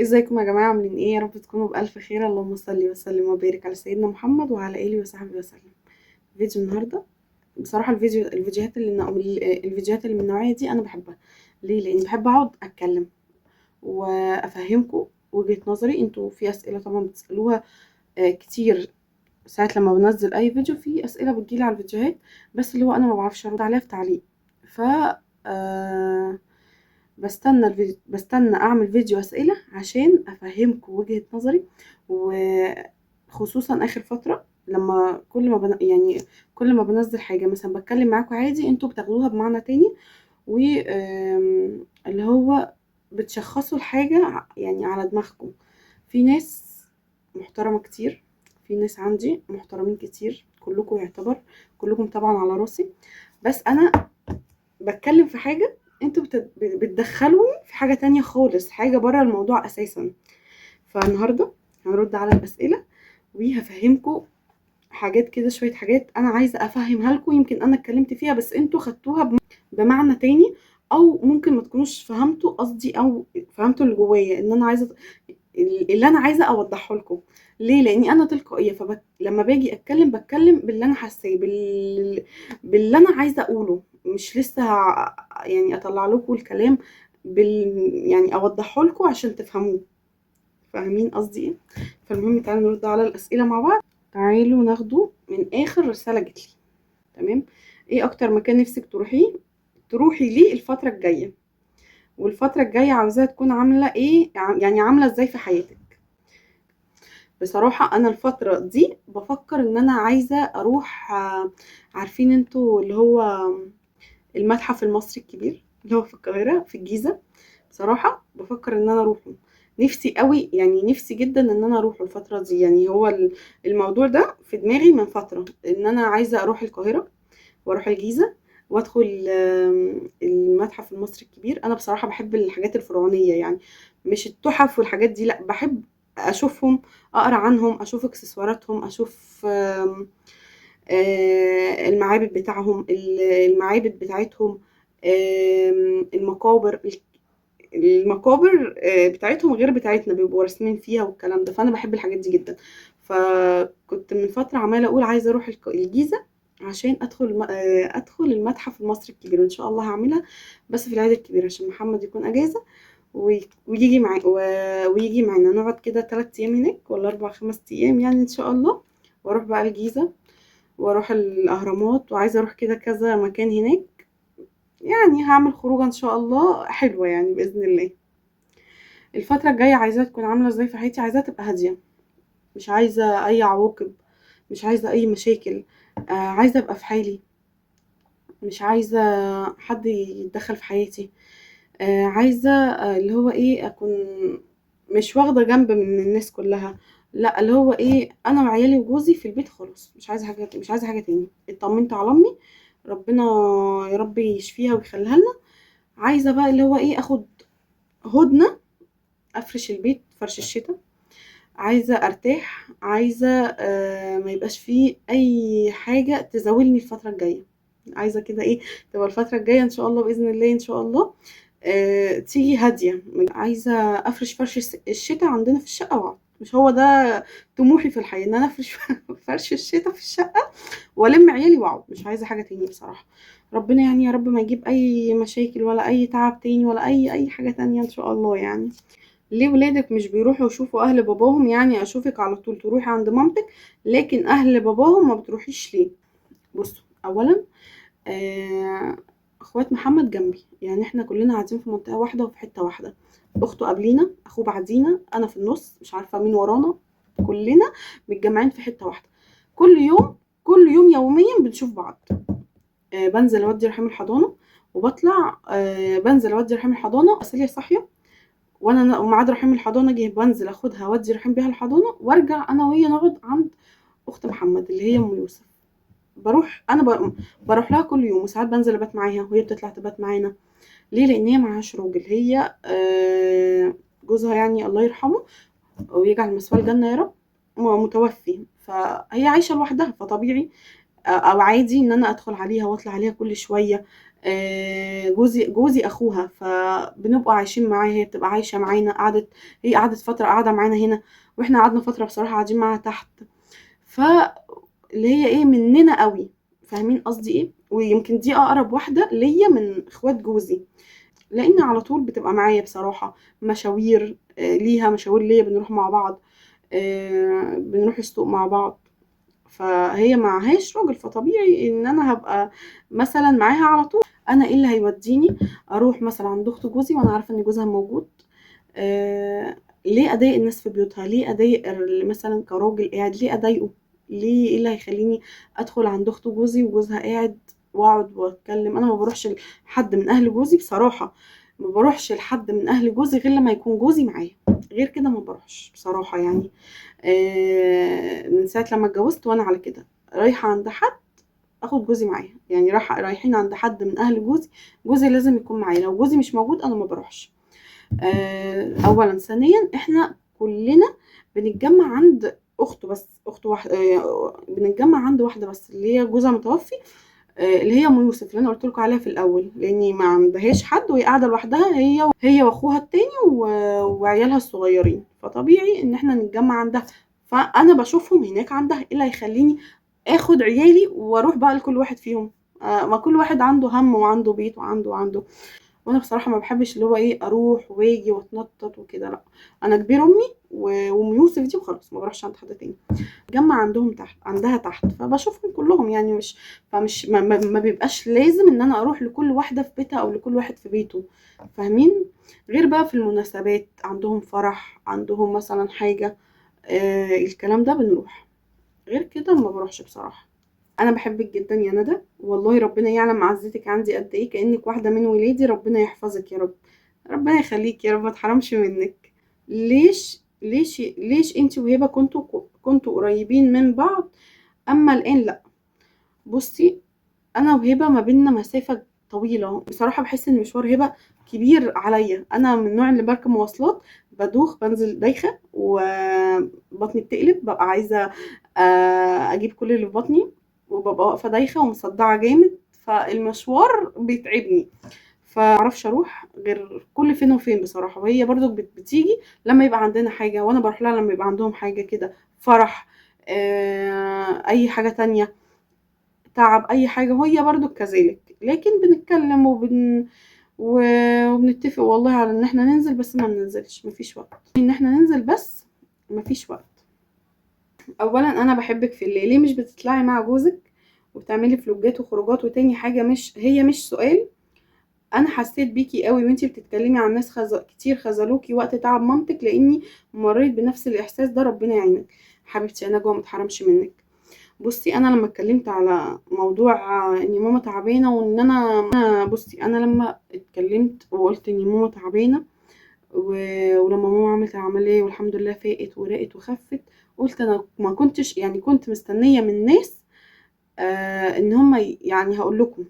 ازيكم يا جماعة؟ عاملين ايه؟ يا رب تكونوا بألف خير. اللهم صل وسلم وبارك على سيدنا محمد وعلى آله وصحبه وسلم. فيديو النهارده بصراحة الفيديوهات اللي من النوعية دي انا بحبها. ليه؟ لاني بحب اقعد اتكلم وافهمكم وجهة نظري. انتوا في اسئلة طبعا بتسألوها كتير ساعات لما بنزل اي فيديو، في اسئلة بتجيلي على الفيديوهات بس اللي هو انا ما بعرفش ارد عليها في تعليق، ف بستنى اعمل فيديو اسئلة عشان افهمكم وجهة نظري، وخصوصا اخر فترة لما كل ما يعني كل ما بنزل حاجة مثلا بتكلم معاكم عادي، انتوا بتاخدوها بمعنى تاني، و اللي هو بتشخصوا الحاجة يعني على دماغكم. في ناس محترمه كتير، في ناس عندي محترمين كتير، كلكم يعتبر كلكم طبعا على راسي، بس انا بتكلم في حاجة انتوا بتدخلوني في حاجة تانية خالص، حاجة بره الموضوع اساسا. فالنهارده هنرد على الاسئلة وهفهمكم حاجات كده، شوية حاجات انا عايزه افهمها لكم، يمكن انا اتكلمت فيها بس انتوا خدتوها بمعنى تاني، او ممكن ما تكونوش فهمتوا قصدي او فهمتوا اللي جوايا ان انا عايزه اللي انا عايزه اوضحه لكم. ليه؟ لاني انا تلقائية، فلما باجي اتكلم بتكلم باللي انا حاساه، باللي انا عايزه اقوله، مش لسه يعني اطلع لكم الكلام يعني اوضحه لكم عشان تفهموه. فاهمين قصدي ايه؟ فالمهم تعالوا نرد على الاسئلة مع بعض. تعالوا ناخده من اخر رسالة جت لي. تمام. ايه اكتر مكان نفسك تروحي ليه الفترة الجاية؟ والفترة الجاية عاوزاها تكون عامله ايه؟ يعني عامله ازاي في حياتك؟ بصراحة انا الفترة دي بفكر ان انا عايزه اروح، عارفين انتوا اللي هو المتحف المصري الكبير اللي هو في القاهرة في الجيزة. بصراحة بفكر ان انا اروحه، نفسي قوي، يعني نفسي جدا ان انا اروحه الفترة دي. يعني هو الموضوع ده في دماغي من فترة، ان انا عايزه اروح القاهرة واروح الجيزة وادخل المتحف المصري الكبير. انا بصراحة بحب الحاجات الفرعونية، يعني مش التحف والحاجات دي، لا بحب اشوفهم، اقرا عنهم، اشوف اكسسواراتهم، اشوف المعابد بتاعهم، المعابد بتاعتهم، المقابر، المقابر بتاعتهم غير بتاعتنا، بيبقوا راسمين فيها والكلام ده. فانا بحب الحاجات دي جدا. فكنت من فترة عماله اقول عايزه اروح الجيزة عشان ادخل المتحف المصري الكبير، وان شاء الله هعملها بس في العيد الكبير عشان محمد يكون اجازه ويجي ويجي معانا، نقعد كده 3 ايام هناك ولا 4 5 ايام يعني ان شاء الله، واروح بقى الجيزة واروح الاهرامات، وعايزه اروح كده كذا مكان هناك. يعني هعمل خروجه ان شاء الله حلوة يعني باذن الله. الفترة الجاية عايزاها تكون عامله ازاي في حياتي؟ عايزاها تبقى هادية، مش عايزه اي عواقب، مش عايزه اي مشاكل، عايزه ابقى في حالي، مش عايزه حد يتدخل في حياتي، عايزه، اللي هو ايه، اكون مش واخده جنب من الناس كلها، لا اللي هو ايه، انا وعيالي وجوزي في البيت خلاص، مش عايزه حاجة، مش عايزه حاجة تاني. اطمنت على امي، ربنا يا رب يشفيها ويخليها لنا. عايزه بقى اللي هو ايه، اخد هدنة، افرش البيت فرش الشتاء، عايزه ارتاح، عايزه، ما يبقاش فيه اي حاجة تزاولني الفترة الجاية. عايزه كده ايه، تبقى الفترة الجاية ان شاء الله باذن الله ان شاء الله، تيجي هادية. عايزه افرش فرش الشتاء عندنا في الشقة واقعد، مش هو ده طموحي في الحياة، ان انا افرش فرش الشتاء في الشقة والم عيالي واقعد، مش عايزه حاجة تاني بصراحة. ربنا يعني يا رب ما يجيب اي مشاكل ولا اي تعب تاني ولا اي حاجة تانية ان شاء الله. يعني ليه ولادك مش بيروحوا يشوفوا اهل باباهم؟ يعني اشوفك على طول تروحي عند مامتك، لكن اهل باباهم ما بتروحيش ليه؟ بصوا، اولا، اخوات محمد جنبي، يعني احنا كلنا قاعدين في منطقة واحدة وفي حتة واحدة، اخته قبلينا، اخوه بعدينا، انا في النص، مش عارفه مين ورانا، كلنا متجمعين في حتة واحدة. كل يوم، كل يوم يوميا بنشوف بعض. بنزل اودي رحيم الحضانة وبطلع، بنزل اودي رحيم الحضانة، اصل هي صاحية وانا وميعاد رحيم الحضانة جه، بنزل اخدها وادي رحيم بيها الحضانة، وارجع انا وهي نقعد عند اخت محمد اللي هي ام يوسف. بروح انا بروح لها كل يوم، وساعات بنزل ابات معاها وهي بتطلع تبات معانا. ليه؟ لان هي معهاش راجل، هي، جوزها يعني الله يرحمه ويجعل مثواه الجنة يا رب، متوفي، فهي عايشه لوحدها، فطبيعي او عادي ان انا ادخل عليها واطلع عليها كل شوية. جوزي اخوها، فبنبقى عايشين معاها، هي بتبقى عايشه معانا، هي قعدت فترة قاعدة معانا هنا، واحنا قعدنا فترة بصراحة قاعدين معاها تحت، ف اللي هي ايه مننا قوي، فاهمين قصدي ايه؟ ويمكن دي اقرب واحدة ليا من اخوات جوزي، لان على طول بتبقى معايا بصراحة، مشاوير ليها، مشاوير ليا، بنروح مع بعض، بنروح السوق مع بعض، فهي معهاش راجل، فطبيعي ان انا هبقى مثلا معاها على طول. انا ايه اللي هيوديني اروح مثلا عند اخت جوزي وانا عارفه ان جوزها موجود؟ ليه اضايق الناس في بيوتها؟ ليه اضايق مثلا كراجل قاعد؟ ليه اضايقه؟ ليه؟ ايه اللي هيخليني ادخل عند اخت جوزي وجوزها قاعد واقعد واتكلم؟ انا ما بروحش لحد من اهل جوزي بصراحة، ما بروحش لحد من اهل جوزي غير لما يكون جوزي معايا، غير كده ما بروحش بصراحة. يعني من ساعة لما اتجوزت وانا على كده، رايحة عند حد اخد جوزي معايا، يعني رايحين عند حد من اهل جوزي، جوزي لازم يكون معايا، لو جوزي مش موجود انا ما بروحش. اولا. ثانيا، احنا كلنا بنتجمع عند اخته بس، اخته واحدة، بنتجمع عند واحدة بس اللي هي جوزها متوفي، اللي هي ام يوسف اللي انا قلت لكم عليها في الاول، لاني ما عندهاش حد وهي قاعدة لوحدها، هي واخوها التاني وعيالها الصغيرين، فطبيعي ان احنا نتجمع عندها، فانا بشوفهم هناك عندها. ايه اللي هيخليني اخد عيالي واروح بقى لكل واحد فيهم؟ ما كل واحد عنده هم وعنده بيت وعنده. وانا بصراحة ما بحبش اللي هو ايه اروح واجي واتنطط وكده، لا انا كبير امي وام يوسف دي وخلاص، ما بروحش عند حد تاني. جمع عندهم تحت، عندها تحت، فبشوفهم كلهم يعني، مش فمش ما, ما, ما بيبقاش لازم ان انا اروح لكل واحدة في بيتها او لكل واحد في بيته، فاهمين؟ غير بقى في المناسبات، عندهم فرح، عندهم مثلا حاجة، الكلام ده بنروح، غير كده ما بروحش بصراحة. انا بحبك جدا يا ندى، والله ربنا يعلم معزتك عندي قد ايه، كانك واحدة من ولادي، ربنا يحفظك يا رب، ربنا يخليك يا رب، ما تحرمش منك. ليش ليش ليش انت وهبه كنتوا قريبين من بعض اما الان لا؟ بصي، انا وهبه ما بيننا مسافة طويلة بصراحة، بحس ان مشوار هبه كبير عليا، انا من النوع اللي بركب مواصلات بدوخ، بنزل دايخه وبطني بتقلب، ببقى عايزه اجيب كل اللي في بطني، وببقى واقفة دايخه ومصدعه جامد، فالمشوار بيتعبني، فمعرفش اروح غير كل فين وفين بصراحة. وهي برضو بتيجي لما يبقى عندنا حاجة، وانا بروح لها لما يبقى عندهم حاجة كده، فرح، اي حاجة تانية، تعب، اي حاجة، وهي برضو كذلك. لكن بنتكلم وبنتفق والله على ان احنا ننزل، بس ما بننزلش، مفيش وقت ان احنا ننزل، بس مفيش وقت. اولا انا بحبك في الليل، ليه مش بتطلعي مع جوزك وبتعملي فلوجات وخروجات؟ وتاني حاجة، هي مش سؤال، انا حسيت بيكي قوي وانتي بتتكلمي عن ناس كتير خذلوكي وقت تعب مامتك، لاني مريت بنفس الاحساس ده، ربنا يعينك حبيبتي. انا جوه ما اتحرمش منك. بصي، انا لما اتكلمت على موضوع ان ماما تعبانة وان انا بصي، انا لما اتكلمت وقلت ان ماما تعبانة ولما ماما عملت العملية والحمد لله فاقت وراقت وخفت، قلت انا ما كنتش يعني كنت مستنيه من الناس ان هم يعني، هقول لكم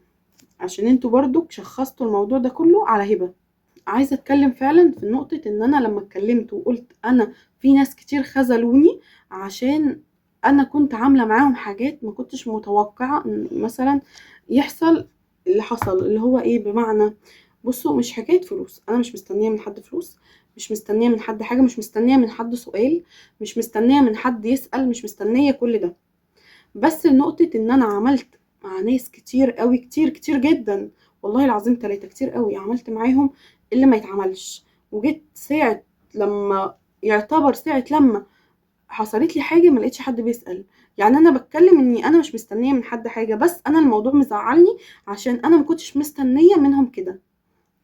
عشان انتوا برضو شخصتوا الموضوع ده كله على هبه. عايزه اتكلم فعلا في نقطة ان انا لما اتكلمت وقلت انا في ناس كتير خذلوني عشان انا كنت عامله معاهم حاجات ما كنتش متوقعه ان مثلا يحصل اللي حصل، اللي هو ايه، بمعنى بصوا مش حكاية فلوس، انا مش مستنيه من حد فلوس، مش مستنيه من حد حاجة، مش مستنيه من حد سؤال، مش مستنيه من حد يسال، مش مستنيه كل ده، بس نقطة ان انا عملت مع ناس كتير قوي، كتير كتير جدا والله العظيم 3 كتير قوي، عملت معاهم اللي ما يتعملش، وجيت ساعة لما يعتبر ساعة لما حصلت لي حاجة ما لقيتش حد بيسأل. يعني انا بتكلم اني انا مش مستنيه من حد حاجة، بس انا الموضوع مزعلني عشان انا ما كنتش مستنيه منهم كده،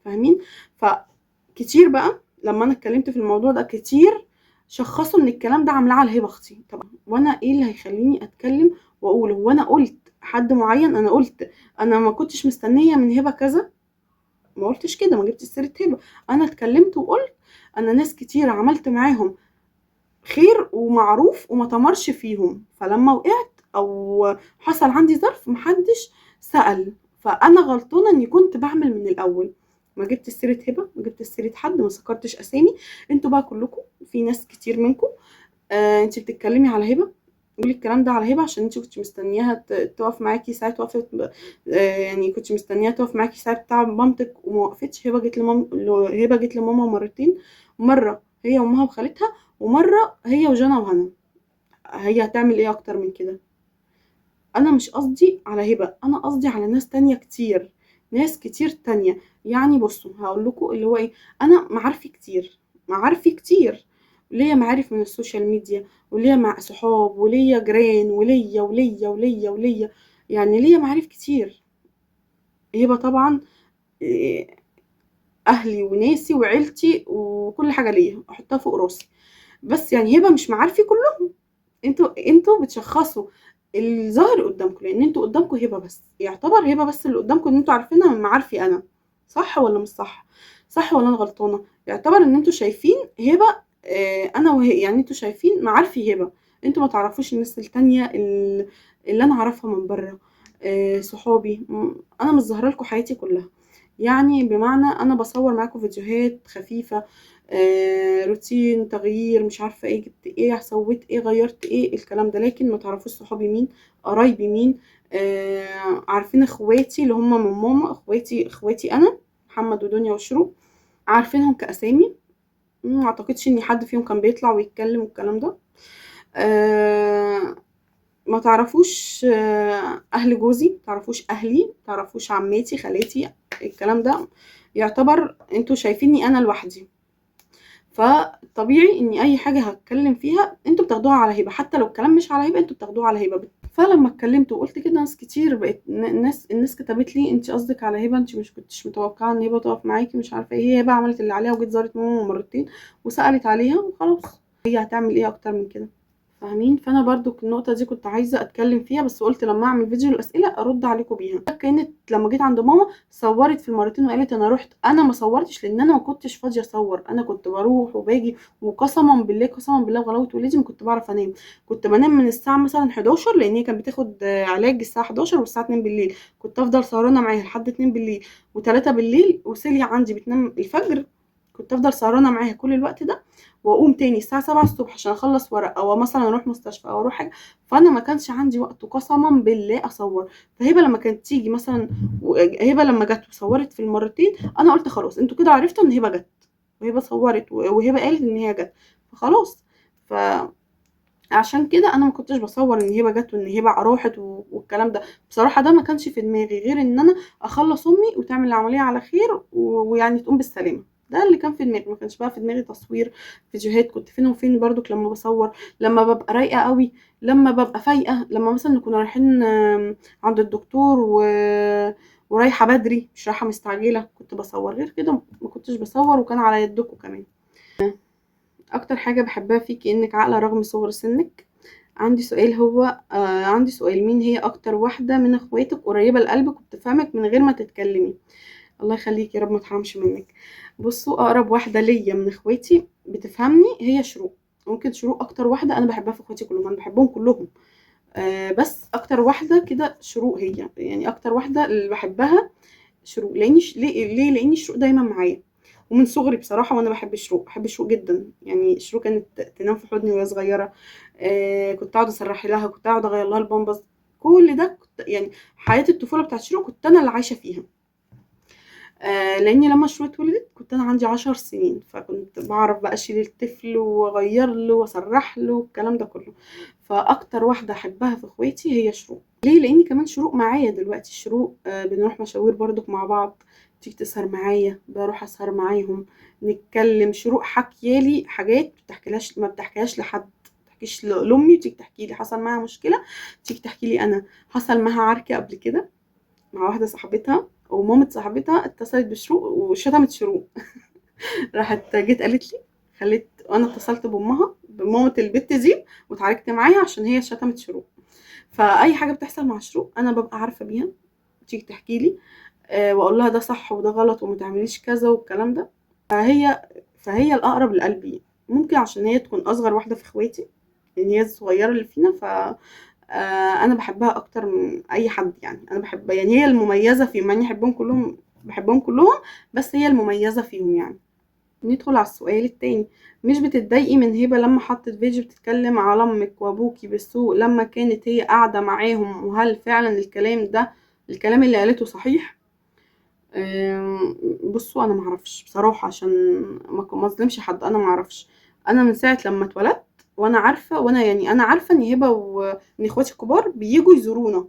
فاهمين؟ فكتير بقى لما انا اتكلمت في الموضوع ده كتير شخصوا ان الكلام ده عاملاه على هبه اختي. طب وانا ايه اللي هيخليني اتكلم واقول هو انا قلت حد معين؟ انا قلت انا ما كنتش مستنيه من هبه كذا، ما قلتش كده، ما جبتش سيره هبه، انا اتكلمت وقلت انا ناس كتير عملت معاهم خير ومعروف وما تمرش فيهم، فلما وقعت او حصل عندي ظرف محدش سأل، فانا غلطانة اني كنت بعمل من الاول. ما جبت سيره هبه، ما جبت سيره حد، ما ذكرتش اسامي. انتوا بقى كلكم في ناس كتير منكم انتي بتتكلمي على هبه، قولي الكلام ده على هبه عشان انت كنت مستنياها تقف معاكي ساعة وقفت، يعني كنت مستنياها تقف معاكي ساعة بتاع مامتك وما وقفتش. هبه جت لماما مرتين، مرة هي وامها وخالتها، ومرة هي وجنى وهنا. هي هتعمل ايه اكتر من كده؟ انا مش قصدي على هبه، انا قصدي على ناس تانية كتير، ناس كتير تانية. يعني بصوا هقول لكم اللي هو ايه، انا معارفي كتير، معارفي كتير، ليا معارف من ال social media، وليا مع صحاب، وليا جيران، وليا وليا وليا وليا، يعني ليا معارف كتير. هبه طبعا اهلي وناسي وعيلتي وكل حاجة ليا احطها فوق راسي، بس يعني هبه مش معارفي كلهم. انتوا بتشخصوا الظاهر قدامكم، لان انتوا قدامكم هبه بس، يعتبر هبه بس اللي قدامكم ان انتوا عارفينها من معارفي انا، صح ولا مش صح؟ صح ولا انا غلطانة؟ يعتبر ان انتوا شايفين هبه، انا وهي، يعني انتوا شايفين معارفي هبه، انتوا ما تعرفوش الناس التانية اللي انا اعرفها من بره، صحابي. انا مش ظاهره لكم حياتي كلها، يعني بمعنى انا بصور معاكم فيديوهات خفيفة، روتين، تغيير، مش عارفه ايه، جبت ايه، سويت ايه، غيرت ايه، الكلام ده، لكن ما تعرفوش صحابي مين، قرايبي مين، عارفين اخواتي اللي هم من ماما، اخواتي انا محمد ودنيا وشروق، عارفينهم كاسامي، ما اعتقدش ان حد فيهم كان بيطلع ويتكلم والكلام ده. ما تعرفوش، اهل جوزي، ما تعرفوش اهلي، ما تعرفوش عماتي خالاتي، الكلام ده يعتبر انتوا شايفيني انا لوحدي، فطبيعي ان اي حاجة هتكلم فيها انتوا بتاخدوها على هبه، حتى لو الكلام مش على هبه انتوا بتاخدوه على هبه. فلما اتكلمت وقلت كده ناس كتير بقت الناس كتبت لي انت قصدك على هبه، انت مش كنتش متوقعه ان هبه تقف معاكي، مش عارفه ايه، هي هبه عملت اللي عليها وجت زارت ماما مرتين وسالت عليها وخلاص، هي هتعمل ايه اكتر من كده؟ فاهمين؟ فانا برضو النقطة دي كنت عايزه اتكلم فيها، بس قلت لما اعمل فيديو الاسئلة ارد عليكم بيها. كانت لما جيت عند ماما صورت في المرتين وقالت انا رحت، انا ما صورتش لان انا ما كنتش فاضية اصور، انا كنت بروح وباجي، وقسما بالله قسما بالله وغلاوه ولادي ما كنت بعرف انام، كنت بنام من الساعة مثلا 11، لان هي كانت بتاخد علاج الساعة 11 والساعة 2 بالليل، كنت افضل سهرانة معاها لحد 2 بالليل و3 بالليل، وسيليا عندي بتنام الفجر، كنت افضل سهرانة معاها كل الوقت ده، واقوم تاني الساعة 7 الصبح عشان اخلص ورق، او مثلا اروح مستشفى او اروح حاجة، فانا ما كانش عندي وقت قسما بالله اصور. فهبه لما كانت تيجي مثلا، هبه لما جت وصورت في المرتين، انا قلت خلاص انتوا كده عرفتوا ان هبه جت، وهبه صورت وهبه قالت ان هي جت، فخلاص. عشان كده انا ما كنتش بصور ان هبه جت وان هبه راحت والكلام ده، بصراحة ده ما كانش في دماغي غير ان انا اخلص امي وتعمل العملية على خير ويعني تقوم بالسلامة، ده اللي كان في دماغي. ما كانش بقى في دماغي تصوير فيديوهات، كنت فين وفين برضو لما بصور، لما ببقى رايقة قوي، لما ببقى فايقه، لما مثلا نكون رايحين عند الدكتور ورايحه بدري مش رايحة مستعجلة كنت بصور، غير كده ما كنتش بصور، وكان على يدكم كمان. اكتر حاجة بحبها فيكي انك عاقلة رغم صغر سنك. عندي سؤال، هو عندي سؤال، مين هي اكتر واحدة من اخواتك قريبه لقلبك وبتفهمك من غير ما تتكلمي؟ الله يخليك يا رب ما تحرمش منك. بصوا، اقرب واحدة ليا من اخواتي بتفهمني هي شروق، ممكن شروق اكتر واحدة انا بحبها في اخواتي كلهم، انا بحبهم كلهم، بس اكتر واحدة كده شروق هي، يعني اكتر واحدة اللي بحبها شروق، لاني ليه؟ لاني شروق دايما معايا ومن صغري بصراحة، وانا بحب شروق، بحب شروق جدا، يعني شروق كانت تنام في حضني وهي صغيرة، كنت اقعد اسرح لها، كنت اقعد اغير لها البامبز، كل ده كنت يعني حياة الطفولة بتاعت شروق كنت انا اللي عايشه فيها. لاني لما شروق اتولدت كنت انا عندي 10 سنين، فكنت بعرف بقى اشيل الطفل واغير له واسرح له والكلام ده كله. فاكتر واحدة احبها في اخواتي هي شروق. ليه؟ لاني كمان شروق معايا دلوقتي، شروق بنروح مشاوير برضك مع بعض، تيجي تسهر معايا، بروح اسهر معاهم، نتكلم. شروق حكيالي حاجات ما بتحكيهاش لحد، ما بتحكيش لامي، تيجي تحكي لي حصل معاها مشكلة، تيجي تحكي لي انا حصل معاها عركة قبل كده مع واحدة صاحبتها، ومامة صاحبتها اتصلت بشروق وشتمت شروق. راحت جيت قالت لي، خليت وانا اتصلت بامها، بمامة البت دي، واتعاركت معاها عشان هي شتمت شروق. فاي حاجة بتحصل مع شروق انا ببقى عارفه بيها، تيجي تحكي لي، واقول لها ده صح وده غلط وما تعمليش كذا والكلام ده. فهي الاقرب لقلبي، ممكن عشان هي تكون اصغر واحدة في اخواتي، يعني هي الصغيرة اللي فينا، ف انا بحبها اكتر من اي حد، يعني انا بحب، يعني هي المميزة فيهم، مع اني بحبهم كلهم، بحبهم كلهم، بس هي المميزة فيهم يعني. ندخل على السؤال التاني. مش بتتضايقي من هبة لما حطت فيديو بتتكلم على امك وابوكي بالسوق لما كانت هي قاعدة معاهم؟ وهل فعلا الكلام ده، الكلام اللي قالته صحيح؟ بصوا انا معرفش بصراحة، عشان ما اظلمش حد، انا معرفش. انا من ساعة لما اتولدت وانا عارفة، وانا يعني انا عارفة ان هبة وان اخواتي الكبار بييجوا يزورونا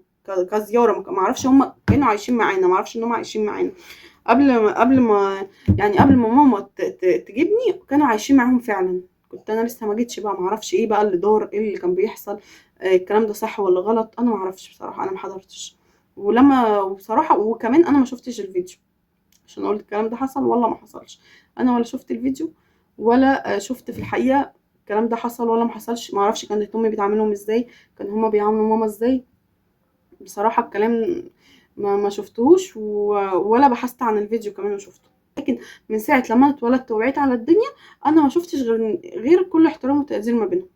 كزيارة، ما اعرفش هم كانوا عايشين معانا، ما اعرفش ان هم عايشين معانا قبل ما ماما تجيبني، كانوا عايشين معاهم فعلا. كنت انا لسه ما جيتش بقى، ما اعرفش ايه بقى اللي دار، ايه اللي كان بيحصل، الكلام ده صح ولا غلط، انا ما اعرفش بصراحة، انا ما حضرتش. وبصراحة وكمان انا ما شفتش الفيديو عشان اقول الكلام ده حصل ولا ما حصلش. انا ولا شفت الفيديو ولا شفت في الحقيقة الكلام ده حصل ولا ما حصلش، ما اعرفش كانت امي بتعاملهم ازاي، كان هما بيعاملوا ماما ازاي. بصراحة الكلام ما شفتهوش ولا بحثت عن الفيديو كمان وشفته. لكن من ساعة لما انا اتولدت ووعيت على الدنيا انا ما شفتش غير كل احترام وتقدير ما بينهم.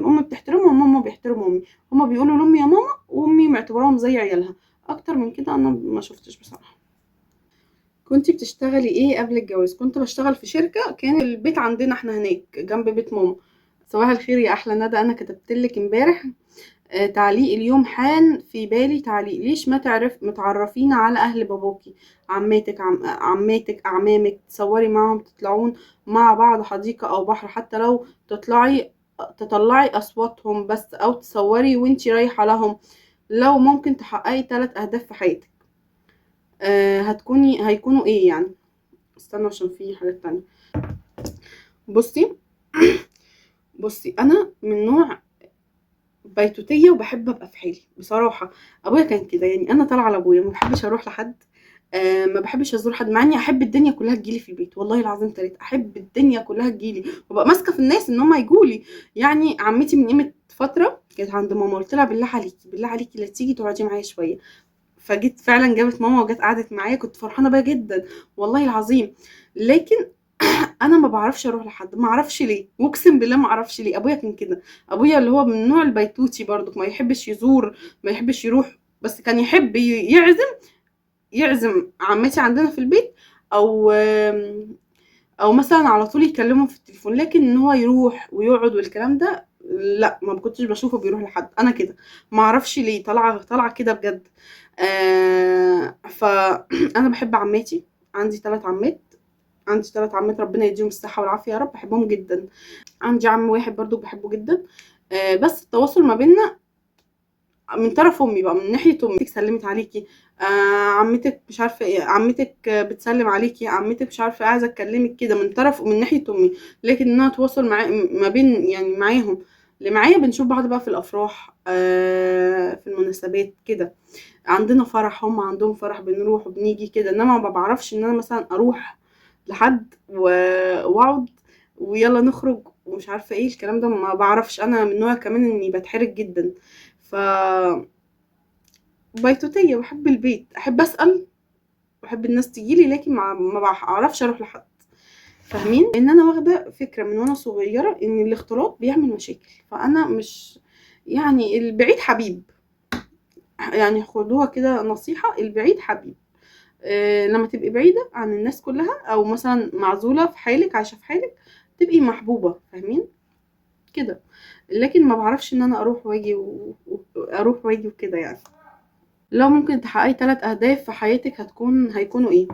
امي بتحترمهم وهم بيحترموا امي، هما بيقولوا لامي يا ماما وامي معتبراهم زي عيالها. اكتر من كده انا ما شفتش بصراحة. كنتي بتشتغلي ايه قبل الجواز؟ كنت بشتغل في شركة، كان البيت عندنا احنا هناك جنب بيت ماما. صباح الخير يا احلى ندى، انا كتبتلك امبارح تعليق اليوم حان في بالي تعليق، ليش ما تعرف متعرفين على اهل باباكي، عماتك، عماتك، اعمامك، تصوري معاهم، تطلعون مع بعض حديقة او بحر، حتى لو تطلعي اصواتهم بس، او تصوري وانتي رايحة لهم. لو ممكن تحققي 3 اهداف في حياتك، هيكونوا ايه يعني؟ استنى عشان في حاجات تانية. بصي انا من نوع بيتوتية وبحب ابقى في حالي بصراحة. ابويا كان كده، يعني انا طالعة على ابويا، ما بحبش اروح لحد، ما بحبش ازور حد، مع اني احب الدنيا كلها تجيلي في البيت، والله العظيم تلاتة احب الدنيا كلها تجيلي، وابقى ماسكة في الناس ان هم يجولي. يعني عمتي من قيمة فترة كانت عند ماما، قلت لها بالله عليكي، بالله عليكي لا تيجي تقعدي معايا شوية، فجيت فعلا جابت ماما وجت قعدت معايا، كنت فرحانة بيها جدا والله العظيم. لكن انا ما بعرفش اروح لحد، ما اعرفش ليه، واقسم بالله ما اعرفش ليه. ابويا كان كده، ابويا اللي هو من النوع البيتوتي برضك، ما يحبش يزور، ما يحبش يروح، بس كان يحب يعزم عمتي عندنا في البيت، او مثلا على طول يكلمهم في التليفون، لكن ان هو يروح ويقعد والكلام ده لا، ما كنتش بشوفه بيروح لحد. انا كده ما اعرفش ليه، طالعه كده بجد. فانا بحب عماتي، عندي 3 عمات، عندي 3 عمات ربنا يديهم الصحة والعافية يا رب، بحبهم جدا. عندي عم واحد برضو بحبه جدا، بس التواصل ما بيننا من طرف امي بقى، من ناحية امي، سلمت عليكي، عمتك مش عارفه ايه، عمتك بتسلم عليكي، عمتك مش عارفه عايزه اكلمك كده، من طرف من ناحية امي. لكن ان انا اتواصل مع ما بين يعني معاهم اللي معايا، بنشوف بعض بقى في الافراح، في المناسبات كده، عندنا فرح هم عندهم فرح، بنروح وبنيجي كده. انما ما بعرفش ان انا مثلا اروح لحد واقعد ويلا نخرج ومش عارفه ايه الكلام ده، ما بعرفش. انا من نوع كمان اني بتحرج جدا، ف بيتوتيه، بحب البيت، احب اسال، بحب الناس تجيلي، لكن ما بعرفش اروح لحد، فاهمين؟ ان انا واخده فكرة من وانا صغيرة ان الاختلاط بيعمل مشاكل، فانا مش يعني البعيد حبيب، يعني خدوها كده نصيحة، البعيد حبيب. لما تبقي بعيدة عن الناس كلها، او مثلا معزولة في حالك، عايشه في حالك، تبقي محبوبه، فاهمين كده؟ لكن ما بعرفش ان انا اروح واجي اروح واجي وكده يعني. لو ممكن تحققي 3 اهداف في حياتك هيكونوا ايه؟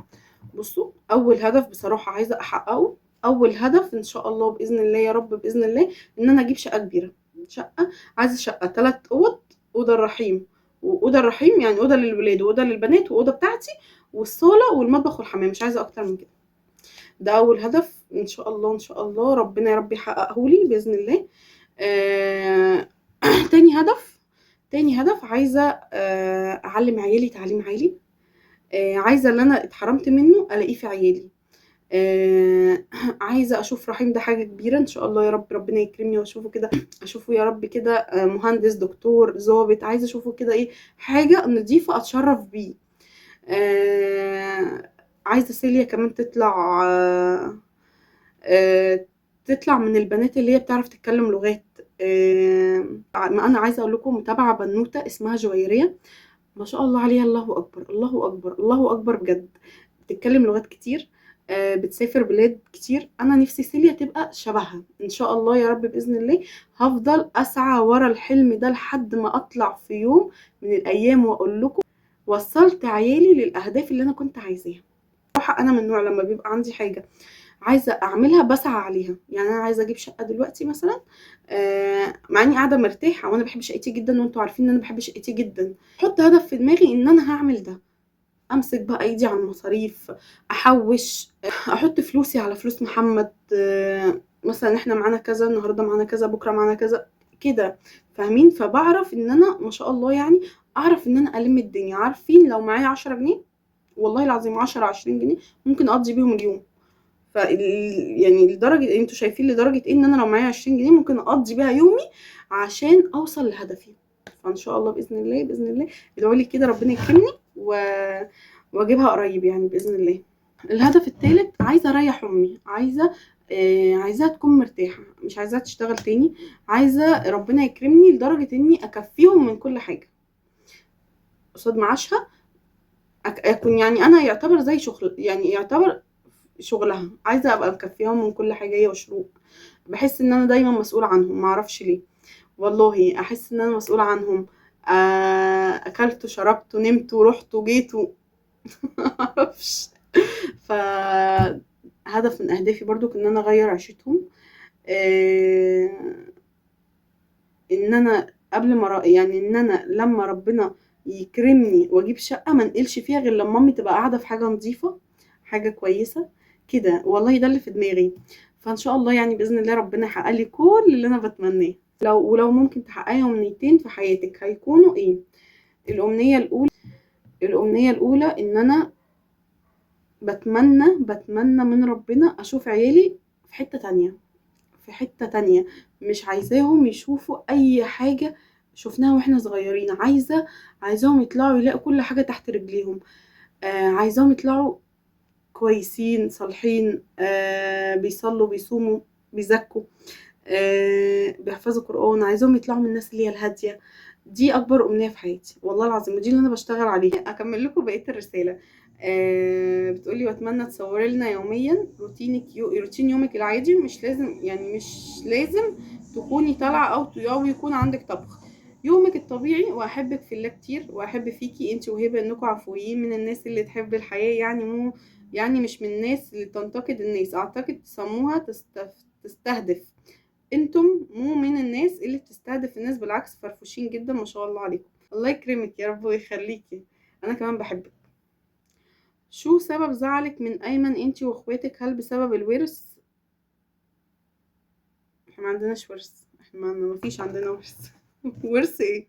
بصوا، اول هدف بصراحة عايزه احققه، اول هدف ان شاء الله باذن الله يا رب باذن الله، ان انا اجيب شقه كبيرة. شقه، عايزه شقه 3 اوض، اوضة الرحيم، واوضه الرحيم يعني اوضة للولاد واوضه للبنات واوضه بتاعتي، والصاله والمطبخ والحمام، مش عايزه اكتر من كده. ده اول هدف ان شاء الله، ان شاء الله ربنا يا رب يحققه لي باذن الله. تاني هدف عايزه، اعلم عيالي تعليم عالي، عايزه اللي انا اتحرمت منه الاقيه في عيالي، عايزه اشوف رحيم ده حاجة كبيرة ان شاء الله يا رب، ربنا يكرمني واشوفه كده، اشوفه يا رب كده، مهندس، دكتور، ظابط، عايزه اشوفه كده ايه، حاجة نظيفة اتشرف بيه. عايزه سيليا كمان تطلع من البنات اللي هي بتعرف تتكلم لغات. ما انا عايزه اقول لكم متابعه بنوته اسمها جويرية، ما شاء الله عليها، الله اكبر الله اكبر الله اكبر بجد، بتتكلم لغات كتير. بتسافر بلاد كتير. انا نفسي سيليا تبقى شبهها ان شاء الله يا رب باذن الله. هفضل اسعى ورا الحلم ده لحد ما اطلع في يوم من الايام واقول لكم وصلت عيالي للاهداف اللي انا كنت عايزاها. بصراحة انا من النوع لما بيبقى عندي حاجة عايزه اعملها بسعى عليها. يعني انا عايزه اجيب شقه دلوقتي مثلا، مع اني قاعدة مرتاحة وانا بحب شقتي جدا، وانتوا عارفين ان انا بحب شقتي جدا. احط هدف في دماغي ان انا هعمل ده، امسك بقى ايدي على المصاريف، احوش، احط فلوسي على فلوس محمد، مثلا احنا معانا كذا النهارده، معانا كذا بكره، معانا كذا كده، فاهمين؟ فبعرف ان انا ما شاء الله يعني اعرف ان انا الم الدنيا. عارفين لو معايا 10 جنيه، والله العظيم 10 20 جنيه ممكن اقضي بيهم اليوم. ف يعني لدرجة انتوا شايفين لدرجة ايه ان انا لو معايا 20 جنيه ممكن اقضي بيها يومي عشان اوصل لهدفي. فان شاء الله باذن الله باذن الله ادعوا لي كده ربنا يكرمني واجيبها قريب يعني باذن الله. الهدف الثالث، عايزه اريح امي، عايزه عايزاها تكون مرتاحة، مش عايزاها تشتغل تاني، عايزه ربنا يكرمني لدرجة اني اكفيهم من كل حاجة قصاد معاشها، اكون يعني انا يعتبر زي شغل، يعني يعتبر شغلها، عايزه ابقى مكفيهم من كل حاجة هي وشروق. بحس ان انا دايما مسؤولة عنهم، ما اعرفش ليه والله، احس ان انا مسؤولة عنهم. اكلت شربت نمت ورحت وجيت ما اعرفش. فهدف من اهدافي برضو ان انا اغير عيشتهم، ان انا قبل ما يعني ان انا لما ربنا يكرمني واجيب شقه ما انقلش فيها غير لما امي تبقى قاعدة في حاجة نظيفة، حاجة كويسة كده. والله ده اللي في دماغي. فان شاء الله يعني باذن الله ربنا يحقق لي كل اللي انا بتمناه. ولو ممكن تحققي امنيتين في حياتك هيكونوا ايه؟ الامنية الاولى ان انا بتمنى من ربنا اشوف عيالي في حتة تانية، في حتة تانية، مش عايزاهم يشوفوا اي حاجة شفناها واحنا صغيرين، عايزاهم يطلعوا يلاقوا كل حاجة تحت رجليهم، عايزاهم يطلعوا كويسين صالحين، بيصلوا بيصوموا بيزكوا، بيحفظوا قرآن. عايزاهم يطلعوا من الناس اللي هي الهادية. دي اكبر امنية في حياتي والله العظيم، ودي اللي انا بشتغل عليها. اكمل لكم بقية الرسالة. بتقولي واتمنى تصوري لنا يوميا روتينك، روتين يومك العادي، مش لازم يعني مش لازم تكوني طالعه او يكون عندك طبخ، يومك الطبيعي. واحبك في الله كتير، واحب فيكي انت وهبه انكم عفويين، من الناس اللي تحب الحياة، يعني مو يعني مش من الناس اللي تنتقد الناس، اعتقد تسموها تستهدف. انتم مو من الناس اللي بتستهدف الناس، بالعكس فرفوشين جدا ما شاء الله عليكم. الله يكرمك يا رب ويخليكي، انا كمان بحبك. شو سبب زعلك من ايمن انتي واخواتك؟ هل بسبب الورث؟ احنا ما عندناش ورث، احنا ما فيش عندنا ورث. ورث ايه؟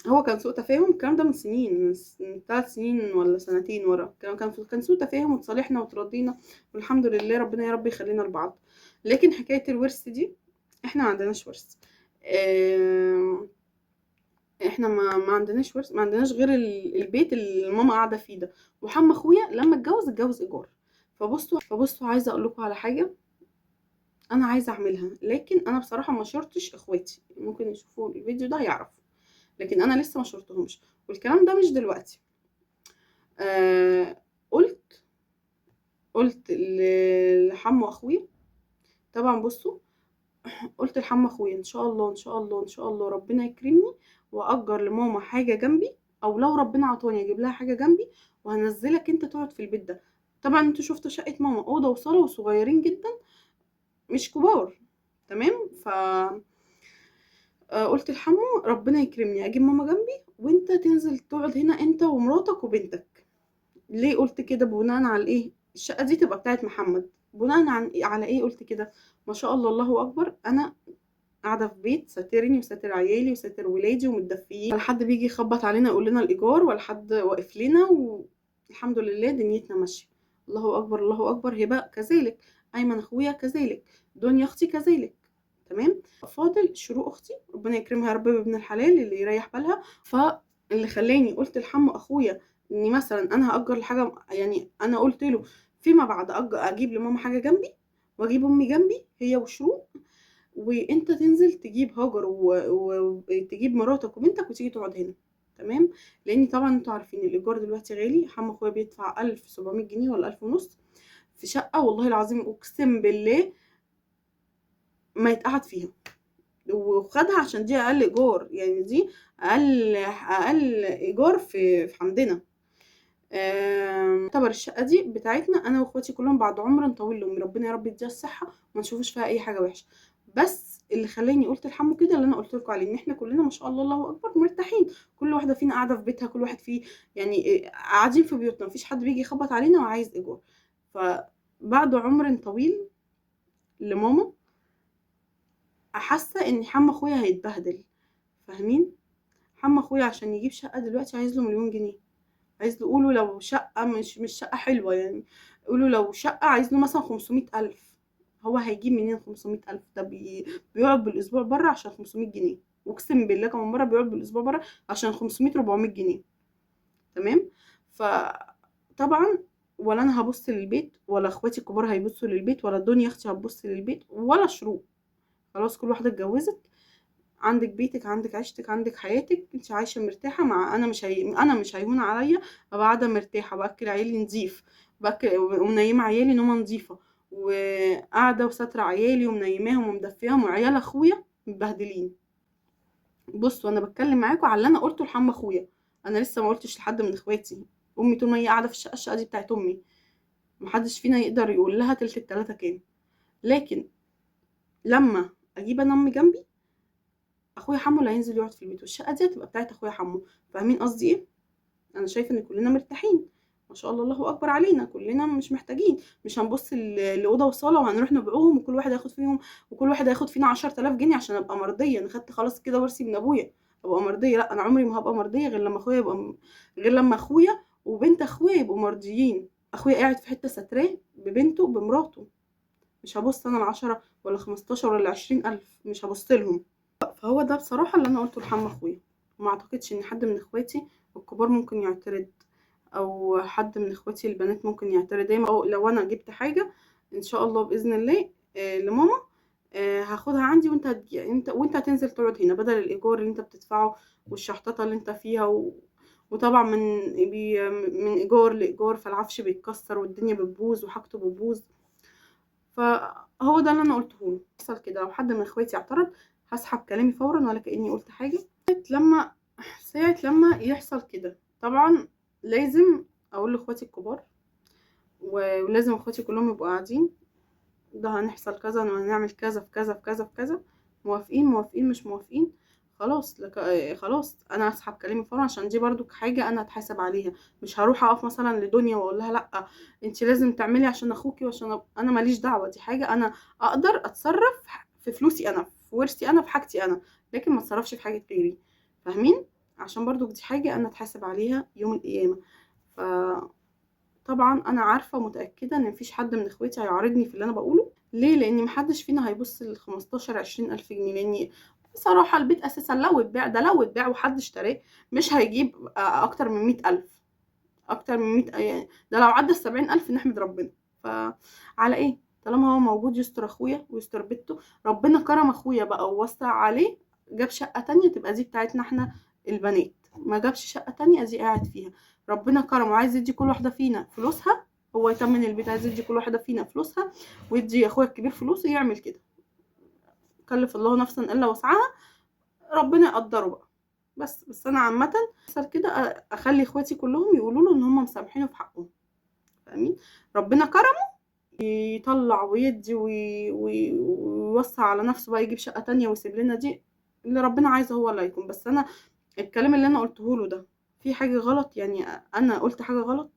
هو كان سوء تفاهم، الكلام ده من سنين، من 3 سنين ولا سنتين ورا، كان سوء تفاهم وتصالحنا وتراضينا والحمد لله، ربنا يا رب يخلينا لبعض. لكن حكاية الورث دي احنا ما عندناش ورث، احنا ما عندناش ورث، ما عندناش غير البيت اللي ماما قاعدة فيه ده، وحم اخويا لما اتجوز ايجار. فبصوا عايزه اقول لكم على حاجة انا عايزه اعملها، لكن انا بصراحة ما شرتش اخواتي، ممكن يشوفوا الفيديو ده يعرفوا، لكن انا لسه ما شرتهمش، والكلام ده مش دلوقتي. قلت لحمو اخويا، طبعا بصوا قلت لحمو اخويا ان شاء الله ان شاء الله ان شاء الله ربنا يكرمني واجر لماما حاجة جنبي، او لو ربنا عطاني اجيب لها حاجة جنبي، وهنزلك انت تقعد في البيت ده. طبعا انتوا شفتوا شقه ماما، اوضة وصاله وصغيرين جدا مش كبار، تمام. ف قلت لحمو ربنا يكرمني اجيب ماما جنبي، وانت تنزل تقعد هنا انت ومراتك وبنتك. ليه قلت كده؟ بناء على ايه؟ الشقة دي تبقى بتاعت محمد. بناء على ايه قلت كده؟ ما شاء الله الله اكبر، انا قاعدة في بيت ساترني وساتر عيالي وساتر ولادي ومتدفيين، ولا حد بيجي يخبط علينا يقول لنا الايجار، ولا حد واقف لنا، والحمد لله دنيتنا ماشية. الله اكبر الله اكبر. هبه كذلك، ايمن اخويا كذلك، دنيا اختي كذلك، تمام. فاضل شروق اختي ربنا يكرمها يا رب بابن الحلال اللي يريح بالها. فاللي خلاني قلت لحمو اخويا اني مثلا انا هاجر الحاجة، يعني انا قلت له فيما بعد اجيب لماما حاجة جنبي، واجيب امي جنبي هي وشروق، وانت تنزل تجيب هاجر وتجيب مراتك وبنتك وتيجي تقعد هنا، تمام؟ لان طبعا انتوا عارفين الايجار دلوقتي غالي. حمو اخويا بيدفع 1700 جنيه ولا 1000 ونص في شقه، والله العظيم اقسم بالله ما يتقعد فيها، وخدها عشان دي اقل ايجار، يعني دي اقل ايجار في عندنا. يعتبر الشقة دي بتاعتنا انا واخواتي كلهم بعد عمر طويل لامي، ربنا يا رب يديها الصحة وما نشوفش فيها اي حاجة وحشة. بس اللي خلاني قلت لحمو كده اللي انا قلت لكم عليه، ان احنا كلنا ما شاء الله الله اكبر مرتاحين، كل واحدة فينا قاعدة في بيتها، كل واحد فيه يعني قاعدين في بيوتنا، مفيش حد بيجي يخبط علينا وعايز ايجار. فبعد عمر طويل لماما حاسه ان حمو اخويا هيتبهدل، فاهمين؟ حمو اخويا عشان يجيب شقه دلوقتي عايز له 1,000,000 جنيه، عايز له، قولوا لو شقه مش شقه حلوة يعني، قولوا لو شقه عايز له مثلا 500,000، هو هيجيب منين 500,000؟ ده بيقعد بالاسبوع بره عشان 500 جنيه، اقسم بالله كمان مرة بيقعد بالاسبوع بره عشان 500 400 جنيه، تمام؟ فطبعا ولا انا هبص للبيت، ولا اخواتي الكبار هيبصوا للبيت، ولا الدنيا اختي هتبص للبيت، ولا شروق. خلاص كل واحدة اتجوزت، عندك بيتك، عندك عيشتك، عندك حياتك، انت عايشه مرتاحة مع انا، انا مش هيهون عليا ابقى قاعدة مرتاحة، باكل عيالي نظيف، باكل ومنيمه عيالي نومه نظيفة، وقاعدة وساتره عيالي ومنيماهم ومدفياهم، وعيال اخويا متبهدلين. بصوا انا بتكلم معاكم على اللي انا قلته لحم اخويا، انا لسه ما قلتش لحد من اخواتي. امي طول ما هي قاعدة في الشقة، الشقة دي بتاعت امي، محدش فينا يقدر يقول لها تلت التلاتة كام. لكن لما اجيب انا امي جنبي، اخويا حمو اللي هينزل يقعد في البيت، والشقه دي هتبقى بتاعت اخويا حمو. فاهمين قصدي ايه؟ انا شايفه ان كلنا مرتاحين ما شاء الله الله اكبر علينا، كلنا مش محتاجين، مش هنبص لاوضه وصاله وهنروح نبيعوهم وكل واحد هياخد فيهم، وكل واحد هياخد فينا 10,000 جنيه عشان ابقى مرضية، انا خدت خلاص كده ورثي من ابويا ابقى مرضية. لا، انا عمري ما هبقى مرضية غير لما اخويا يبقى غير لما اخويا وبنت اخويا يبقوا مرضيين. اخويا قاعد في حتة ستراه ببنته بمراته، مش هبص انا ل10 ولا 15 ولا 20,000، مش هبص لهم. فهو ده بصراحة اللي انا قلته لحم اخويا، وما اعتقدش ان حد من اخواتي الكبار ممكن يعترض، او حد من اخواتي البنات ممكن يعترض. دايما أو لو انا جبت حاجة ان شاء الله باذن الله لماما، هاخدها عندي، وانت هتنزل تقعد هنا بدل الايجار اللي انت بتدفعه والشحططه اللي انت فيها، وطبعا من ايجار لايجار، فالعفش بيتكسر والدنيا بتبوظ وحاجته بتبوظ. فهو ده اللي انا قلته له. حصل كده لو حد من اخواتي اعترض هسحب كلامي فورا ولا كاني قلت حاجة. ساعة لما يحصل كده طبعا لازم اقول لاخواتي الكبار، ولازم اخواتي كلهم يبقوا قاعدين، ده هنحصل كذا وهنعمل كذا في كذا في كذا في كذا، موافقين موافقين مش موافقين خلاص، خلاص انا هسحب كلامي فورا، عشان دي برضو حاجة انا هتحاسب عليها. مش هروح اقف مثلا لدنيا واقول لها لا انت لازم تعملي عشان اخوكي وعشان انا ماليش دعوه، دي حاجة انا اقدر اتصرف في فلوسي انا، في ورثي انا، في حاجتي انا، لكن ما اتصرفش في حاجة غيري، فاهمين؟ عشان برضو دي حاجة انا اتحاسب عليها يوم القيامة. فطبعا انا عارفه ومتاكده ان مفيش حد من اخواتي هيعارضني في اللي انا بقوله. ليه؟ لان محدش فينا هيبص ل 15 20 الف جنيه، لان بصراحة البيت اساسا لو اتباع، ده لو اتباع وحد اشتراه مش هيجيب اكتر من 100,000، اكتر من 100، يعني ده لو عدى 70,000 نحمد ربنا. فعلى ايه؟ طالما هو موجود يستر اخويا ويستر بيته. ربنا كرم اخويا بقى ووسع عليه، جاب شقه تانية تبقى دي بتاعتنا احنا البنات، ما جابش شقه تانية دي قاعد فيها. ربنا كرمه وعايز يدي كل واحدة فينا فلوسها، هو يتمن البيت، عايز يدي كل واحدة فينا فلوسها ويدي اخويا الكبير فلوسه، يعمل كده. كلف الله نفسا الا وسعها، ربنا يقدره بقى. بس انا عامة كده اخلي اخواتي كلهم يقولوا له ان هم مسامحينه في حقهم، فاهمين؟ ربنا كرمه يطلع ويدي ويوسع على نفسه بقى، يجيب شقه تانية ويسيب لنا دي، اللي ربنا عايزه هو اللي هيكون. بس انا الكلام اللي انا قلته له ده في حاجة غلط؟ يعني انا قلت حاجة غلط؟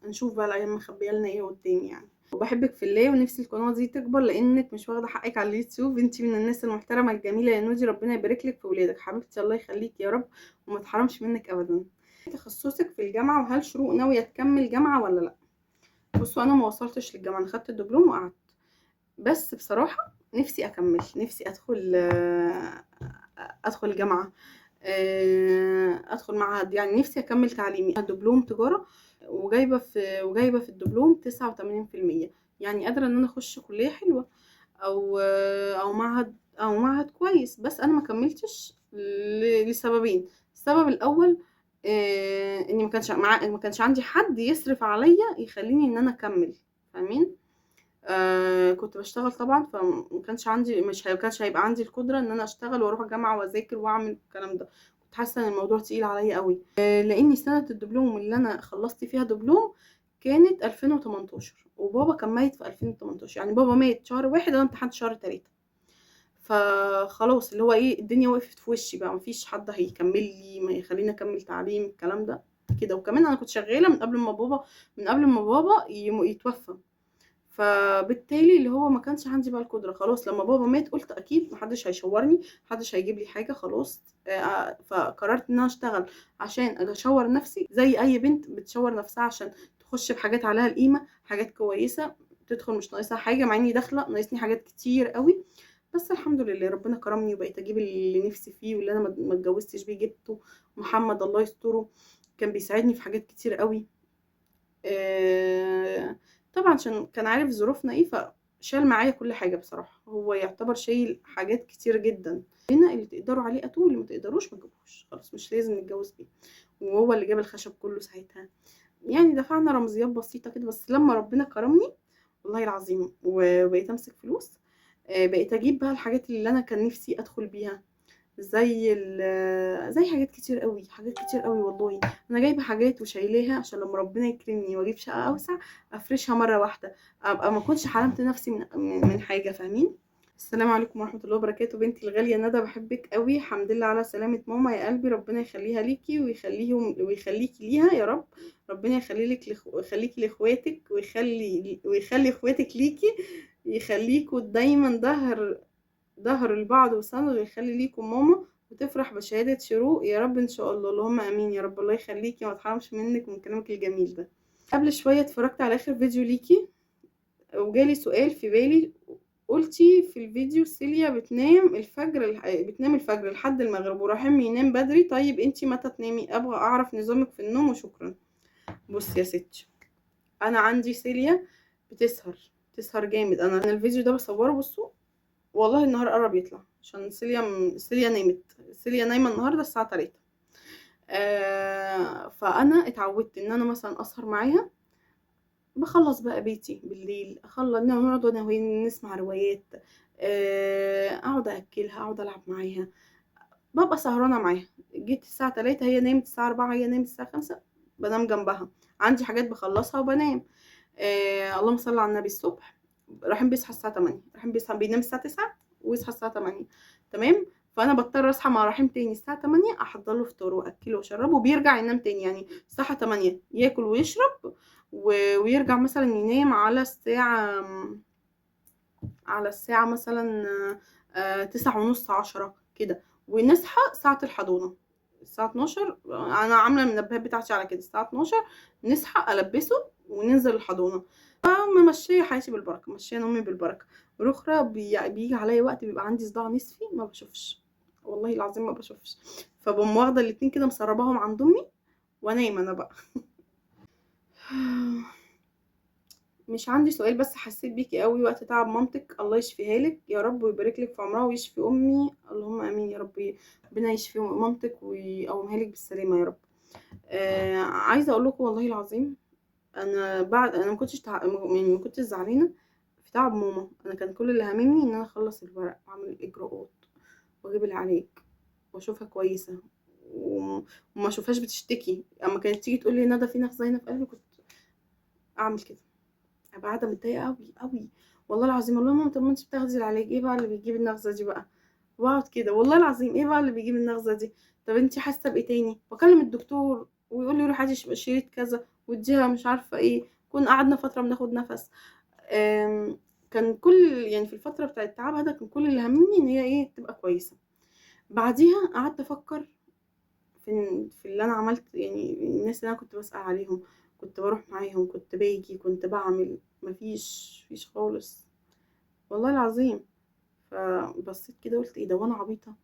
نشوف بقى الايام مخبيه لنا ايه قدام يعني. وبحبك في الله، ونفسي القناة دي تكبر لانك مش واخده حقك على اليوتيوب، انتي من الناس المحترمة الجميلة يا نودي، ربنا يبارك لك في ولادك حبيبتي، الله يخليك يا رب وما تحرمش منك ابدا. تخصصك في الجامعة، وهل شروق ناوية تكمل جامعه ولا لا؟ بصوا انا ما وصلتش للجامعة، انا خدت الدبلوم وقعدت، بس بصراحة نفسي اكمل، نفسي ادخل جامعه، ادخل معهد، يعني نفسي اكمل تعليمي. دبلوم تجارة وجايبه في الدبلوم 89%، يعني قادرة ان انا اخش كليه حلوة او معهد، او معهد كويس. بس انا ما كملتش لسببين. السبب السبب الاول اني ما كانش عندي حد يصرف عليا يخليني ان انا اكمل، فاهمين؟ كنت بشتغل طبعا، فما كانش عندي، مش ما كانش هيبقى عندي القدرة ان انا اشتغل واروح الجامعة واذاكر واعمل الكلام ده. كنت حاسه ان الموضوع تقيل عليا قوي، لاني سنة الدبلوم اللي انا خلصت فيها دبلوم كانت 2018، وبابا كان ميت في 2018، يعني بابا مات شهر 1 وانا امتحنت شهر 3. فخلاص اللي هو ايه، الدنيا وقفت في وشي بقى، مفيش حد هيكمل لي، ما يخليني اكمل تعليم الكلام ده كده. وكمان انا كنت شغالة من قبل ما بابا يتوفى، فبالتالي اللي هو ما كانش عندي بقى القدرة. خلاص لما بابا مات قلت اكيد محدش هيشورني، محدش هيجيب لي حاجة خلاص. فقررت ان انا اشتغل عشان اشور نفسي زي اي بنت بتشور نفسها عشان تخش بحاجات عليها القيمة، حاجات كويسة تدخل مش ناقصها حاجة، مع اني داخله ناقصني حاجات كتير قوي، بس الحمد لله ربنا كرمني وبقيت اجيب اللي نفسي فيه، واللي انا ما اتجوزتش بيه جبته. محمد الله يستره كان بيساعدني في حاجات كتير قوي، طبعا عشان كان عارف ظروفنا ايه، فشال معايا كل حاجة بصراحة. هو يعتبر شايل حاجات كتير جدا. هنا اللي تقدروا عليه اتوه، واللي ما تقدروش ما تجيبوش، خلاص مش لازم نتجوز بيه. وهو اللي جاب الخشب كله ساعتها، يعني دفعنا رمزيات بسيطة كده. بس لما ربنا كرمني والله العظيم وبقيت امسك فلوس، بقيت اجيب بقى الحاجات اللي انا كان نفسي ادخل بيها، زي حاجات كتير قوي، حاجات كتير قوي والله. انا جايبه حاجات وشايلاها عشان لما ربنا يكرمني واجيب شقه اوسع افرشها مرة واحدة، ابقى ما اكونش حرمت نفسي من حاجة، فاهمين؟ السلام عليكم ورحمة الله وبركاته. بنتي الغالية ندى، بحبك قوي، الحمد لله على سلامه ماما يا قلبي، ربنا يخليها ليكي ويخليهم ويخليكي ليها يا رب. ربنا يخليكي لاخواتك ويخلي اخواتك ليكي، يخليكوا دايما ظهر البعض وسند، ويخلي ليكم ماما وتفرح بشهادة شروق يا رب ان شاء الله. اللهم امين يا رب. الله يخليكي وما اتحرمش منك ومن كلامك الجميل ده. قبل شوية اتفرجت على اخر فيديو ليكي وجالي سؤال في بالي. قلتي في الفيديو سيليا بتنام الفجر لحد المغرب ورحم ينام بدري، طيب انتي متى تنامي؟ ابغى اعرف نظامك في النوم وشكرا. بصي يا ستي، انا عندي سيليا بتسهر جامد. انا الفيديو ده بصورة، بصوا والله النهار قرب يطلع عشان سيليا نامت. سيليا نايمة النهارده الساعة 3. فانا اتعودت ان انا مثلا اسهر معاها، بخلص بقى بيتي بالليل، اخلص نقعد انا وهي نسمع روايات، اقعد اكلها، اقعد العب معاها، ببقى سهرانة معاها. جيت الساعة 3 هي نامت، الساعة 4 هي نامت، الساعة 5 بنام جنبها، عندي حاجات بخلصها وبنام. اللهم صل على النبي. الصبح رحيم بيصحى الساعة 8، رحيم بيصحى بينام الساعة 9 ويصحى الساعة 8، تمام؟ فانا بضطر اصحى مع رحيم تاني الساعة 8، احضر له فطار واكله واشربه، وبيرجع ينام تاني. يعني الساعة 8 ياكل ويشرب ويرجع مثلا ينام على الساعة مثلا 9:30 10 كده، ونصحى ساعة الحضانة الساعة 12. انا عامله المنبهات بتاعتي على كده، الساعة 12 نصحى البسه وننزل الحضانة. ممشيه حياتي بالبركة، مشيه نومي بالبركة. والاخرى بيجي عليا وقت بيبقى عندي صداع نصفي، ما بشوفش والله العظيم ما بشوفش، فبقوم واخده الاتنين كده مسرباهم عند امي وانام انا بقى. مش عندي سؤال، بس حسيت بيكي قوي وقت تعب مامتك، الله يشفيها لك يا رب ويبارك لك في عمرها ويشفي امي، اللهم امين يا رب. ربنا يشفي مامتك ويقومها لك بالسلامة يا رب. عايزه اقول لكم والله العظيم انا بعد انا ما كنتش يعني ما كنتش زعلانة في تعب ماما. انا كان كل اللي هاممني ان انا اخلص الورق واعمل الاجراءات واجيب العلاج واشوفها كويسة وما اشوفهاش بتشتكي. اما كانت تيجي تقول لي ندى في نغزه هنا في قلبي، كنت اعمل كده، ابقى قاعدة متضايقة قوي قوي والله العظيم. والله ماما طب ما انت بتاخدي العلاج، ايه بقى اللي بيجيب النغزه دي بقى؟ واقعد كده والله العظيم ايه بقى اللي بيجيب النغزه دي؟ طب انت حاسه بايه تاني؟ واكلم الدكتور ويقول لي روحي هاتي شريط كذا واديها مش عارفه ايه. كنا قعدنا فترة بناخد نفس. كان كل يعني في الفترة بتاعه تعبها ده كان كل اللي همني ان هي ايه تبقى كويسة. بعديها قعدت افكر في اللي انا عملت، يعني الناس اللي انا كنت بسأل عليهم، كنت بروح معاهم، كنت باجي، كنت بعمل، مفيش خالص والله العظيم. فبصيت كده قلت ايه ده، وانا عبيطه؟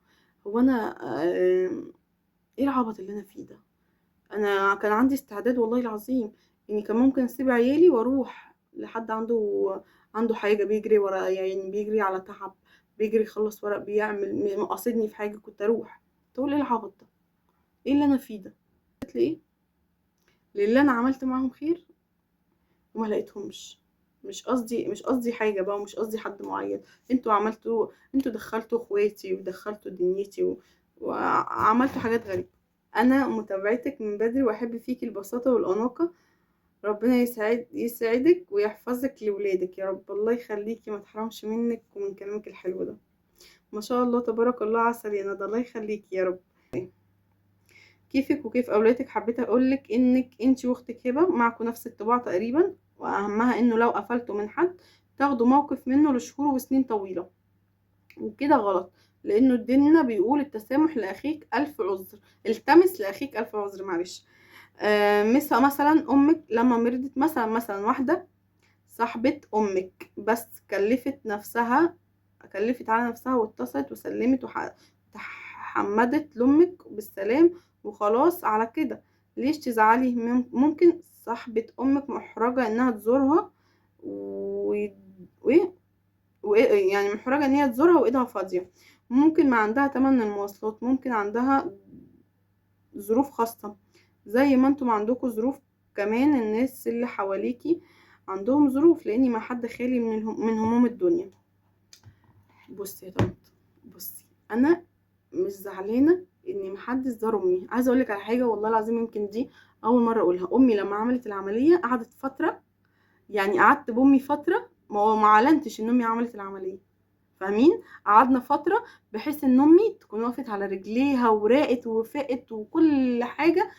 هو انا ايه العبط اللي انا فيه ده؟ انا كان عندي استعداد والله العظيم يعني كان ممكن اسيب عيالي واروح لحد عنده حاجة بيجري ورا، يعني بيجري على تعب، بيجري يخلص ورق، بيعمل مقاصدني في حاجة، كنت اروح. تقول ايه العبط ده؟ ايه اللي انا فيه ده؟ قالت لي ايه للي انا عملت معاهم خير وما لقيتهمش. مش قصدي حاجة بقى، ومش قصدي حد معين، انتوا دخلتوا اخواتي ودخلتوا دنيتي وعملتوا حاجات غريبة. انا متابعتك من بدري واحب فيكي البساطة والاناقه، ربنا يسعدك ويحفظك لولادك يا رب. الله يخليكي، ما تحرمش منك ومن كلامك الحلو ده، ما شاء الله تبارك الله، عسل يا ندى، الله يخليكي يا رب. كيفك وكيف اولادك؟ حبيت اقولك انك انتي واختك هبه معكم نفس الطباع تقريبا، واهمها انه لو قفلتوا من حد تاخدوا موقف منه لشهور وسنين طويلة، وكده غلط، لانه ديننا بيقول التسامح لاخيك 1000 عذر، التمس لاخيك 1000 عذر، معلش. مثلا امك لما مرضت، مثلا واحدة صاحبه امك بس كلفت على نفسها واتصلت وسلمت وحمدت لامك بالسلام وخلاص على كده، ليش تزعلي؟ ممكن صاحبة امك محرجة انها تزورها يعني محرجة ان هي تزورها وايدها فاضية، ممكن ما عندها تمن المواصلات، ممكن عندها ظروف خاصة، زي ما انتم عندكم ظروف كمان، الناس اللي حواليكي عندهم ظروف، لاني ما حد خالي من هموم الدنيا. بصي يا طنط، بصي انا مش زعلانة ان محدش زار امي. عايزه اقولك على حاجة والله العظيم، يمكن دي اول مرة اقولها. امي لما عملت العملية قعدت فترة، يعني قعدت بامي فترة ما اعلنتش ان امي عملت العملية، فاهمين؟ قعدنا فترة بحيث ان امي تكون وقفت على رجليها وراقت وفاقت وكل حاجة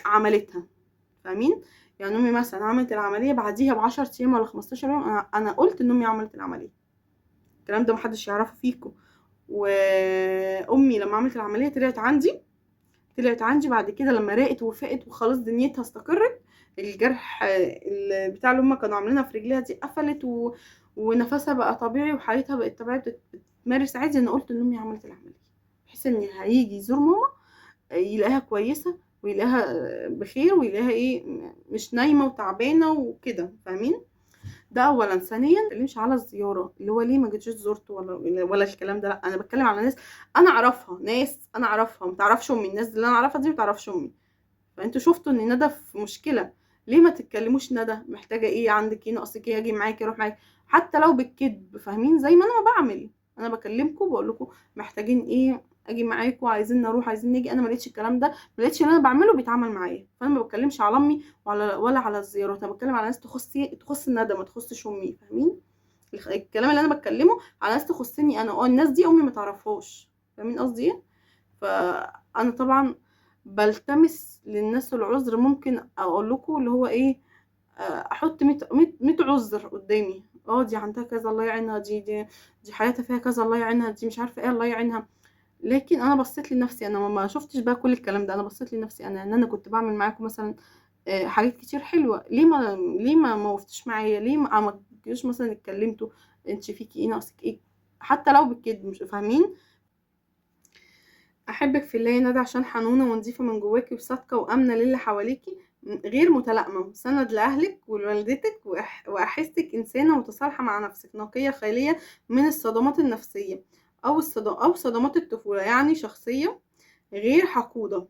عملتها، فاهمين؟ يعني امي مثلا عملت العملية بعديها ب10 ايام ولا 15 يوم انا قلت ان امي عملت العملية، الكلام ده محدش يعرفه فيكم. وامي لما عملت العملية طلعت عندي بعد كده لما راقت وفاقت وخلاص دنيتها استقرت، الجرح بتاع اللي هما كانوا عاملينها في رجليها دي قفلت ونفسها بقى طبيعي وحالتها بقت طبيعية، بتمارس عادي. انا قلت ان امي عملت العملية بحيث ان هيجي يزور ماما يلاقيها كويسة ويلاقيها بخير ويلاقيها ايه، مش نايمة وتعبانه وكده، فاهمين؟ ده اولا. ثانيا ما بتكلمش على الزيارة اللي هو ليه ما جيتش زرته ولا الكلام ده، لا انا بتكلم على ناس انا اعرفها، ناس انا اعرفها ما تعرفش امي، الناس اللي انا اعرفها دي ما تعرفش امي. فانتوا شفتوا ان ندى في مشكلة، ليه ما تتكلموش؟ ندى محتاجه ايه، عندك ايه، ناقصك ايه، اجي معاكي، اروح معاكي، حتى لو بالكذب، فاهمين؟ زي ما انا ما بعمل، انا بكلمكم بقول لكم محتاجين ايه، اجي معاكم، عايزين نروح، عايزين نيجي. انا ما لقيتش الكلام ده، ما لقيتش اللي انا بعمله بيتعامل معايا، فانا ما بتكلمش على امي ولا على الزيارات، انا بتكلم على ناس تخص الندى، ما تخصش امي، فاهمين؟ الكلام اللي انا بتكلمه على ناس تخصني انا، الناس دي امي ما تعرفهاش، فاهمين قصدي ايه؟ فانا طبعا بلتمس للناس العذر، ممكن اقول لكم اللي هو ايه، احط 100 عذر قدامي، دي عندها كذا الله يعينها، دي حياتها فيها كذا الله يعينها، دي مش عارفه ايه الله يعينها. لكن انا بصيت لنفسي، انا ما شفتش بقى كل الكلام ده، انا بصيت لنفسي انا ان انا كنت بعمل معاكم مثلا حاجات كتير حلوة، ليه ما وقفتش معايا، ليه ما جيتوش مثلا اتكلمتوا انت فيكي ايه، ناقصك ايه، حتى لو بالكذب، مش فاهمين؟ احبك في الله يا ندى عشان حنونه ونظيفه من جواكي وصادقة وامنه للي حواليكي، غير متلائمه، سند لاهلك ولوالدتك، واحسك انسانه متصالحه مع نفسك، نقية خالية من الصدمات النفسية او صدمات الطفولة، يعني شخصية غير حقوده.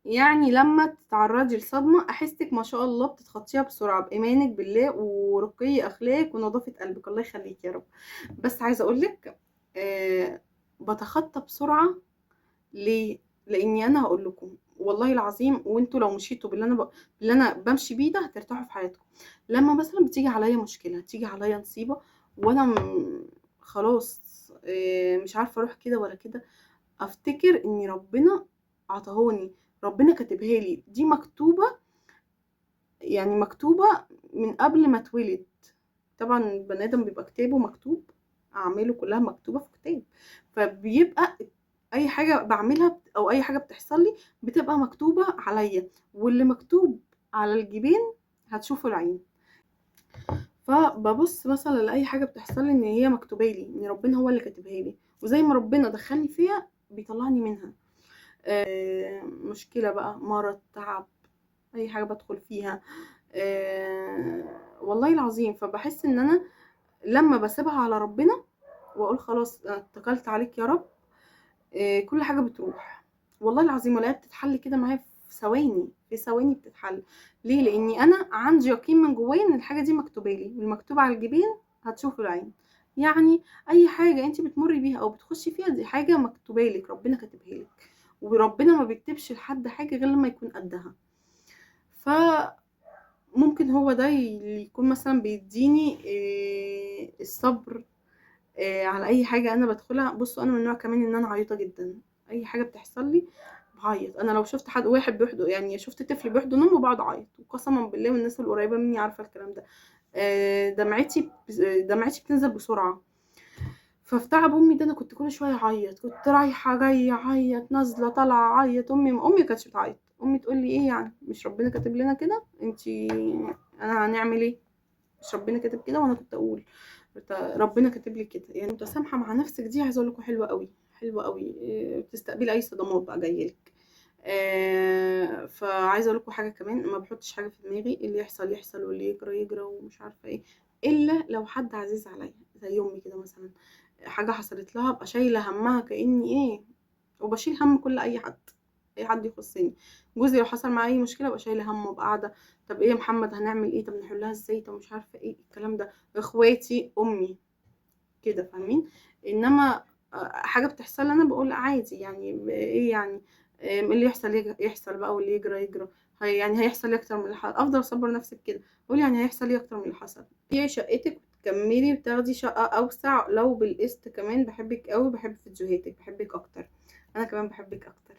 يعني لما تتعرضي لصدمه احسك ما شاء الله بتتخطيها بسرعة بايمانك بالله ورقي اخلاقك ونظافه قلبك، الله يخليك يا رب. بس عايزه اقولك بتخطى بسرعة ليه؟ لاني انا هقول لكم والله العظيم، وانتوا لو مشيتوا باللي انا بمشي بيه ده هترتاحوا في حياتكم. لما مثلا بتيجي عليا مشكلة، تيجي عليا نصيبه، وانا خلاص مش عارفه اروح كده ولا كده، افتكر ان ربنا عطاهوني، ربنا كاتبها لي، دي مكتوبة، يعني مكتوبة من قبل ما اتولد. طبعا البني ادم بيبقى كتابه مكتوب، اعماله كلها مكتوبة في كتاب، فبيبقى اي حاجة بعملها او اي حاجة بتحصل لي بتبقى مكتوبة عليا، واللي مكتوب على الجبين هتشوفه العين. فببص مثلا لاي حاجة بتحصل لي ان هي مكتوبة لي، ان ربنا هو اللي كاتبها لي، وزي ما ربنا دخلني فيها بيطلعني منها. مشكلة بقى، مرض، تعب، اي حاجة بدخل فيها، والله العظيم. فبحس ان انا لما بسيبها على ربنا واقول خلاص انا اتكلت عليك يا رب، كل حاجة بتروح. والله العظيم ولا بتتحل كده معايا في ثواني، في ثواني بتتحل. ليه؟ لاني انا عندي يقين من جوايا ان الحاجة دي مكتوبة لي، والمكتوب على الجبين هتشوفه العين. يعني اي حاجة انت بتمري بيها او بتخشي فيها دي حاجة مكتوبة لك، ربنا كاتبها لك، وربنا ما بيكتبش لحد حاجة غير لما يكون قدها. فممكن هو ده اللي يكون مثلا بيديني الصبر على اي حاجة انا بدخلها. بصوا انا من النوع كمان ان انا عيطه جدا، اي حاجة بتحصل لي بعيط. انا لو شفت حد واحد بيحضن، يعني شفت طفل بيحضن امه بقعد اعيط، وقسما بالله والناس القريبة مني عارفه الكلام ده. دمعتي بتنزل بسرعة. ففي تعب امي ده انا كنت كل شوية اعيط، كنت رايحة جاية اعيط، نازله طالعه اعيط. امي ما كانتش بتعيط، امي تقول لي ايه يعني مش ربنا كاتب لنا كده، انتي انا هنعمل ايه، مش ربنا كاتب كده؟ وانا كنت اقول ربنا كاتب لي كده. يعني متسامحة مع نفسك دي عايزه اقول لكم حلوة قوي، حلوة قوي، بتستقبلي اي صدمات بقى جاية لك. فعايزه اقول لكم حاجة كمان، ما بحطش حاجة في دماغي، اللي يحصل يحصل واللي يجرى يجرى ومش عارفه ايه، الا لو حد عزيز عليا زي امي كده مثلا، حاجة حصلت لها ابقى شايله همها كاني ايه، وبشيل هم كل اي حد، اي حد يخصني. جوزي لو حصل معاه اي مشكلة ابقى شايله همه، وابقى قاعدة طب ايه يا محمد هنعمل ايه، طب نحلها ازاي، طب مش عارفه ايه الكلام ده، اخواتي، امي كده، فاهمين؟ انما حاجة بتحصل انا بقول عادي، يعني ايه يعني اللي يحصل يحصل بقى واللي يجرى يجرى، يعني هيحصل اكتر من اللي حصل، افضل اصبر نفسي بكده، اقول يعني هيحصل ايه اكتر من اللي حصل. بيعي شقتك وتكملي وتاخدي شقه اوسع لو بالقسط كمان. بحبك قوي، بحب فيديوهاتك، بحبك اكتر. انا كمان بحبك اكتر.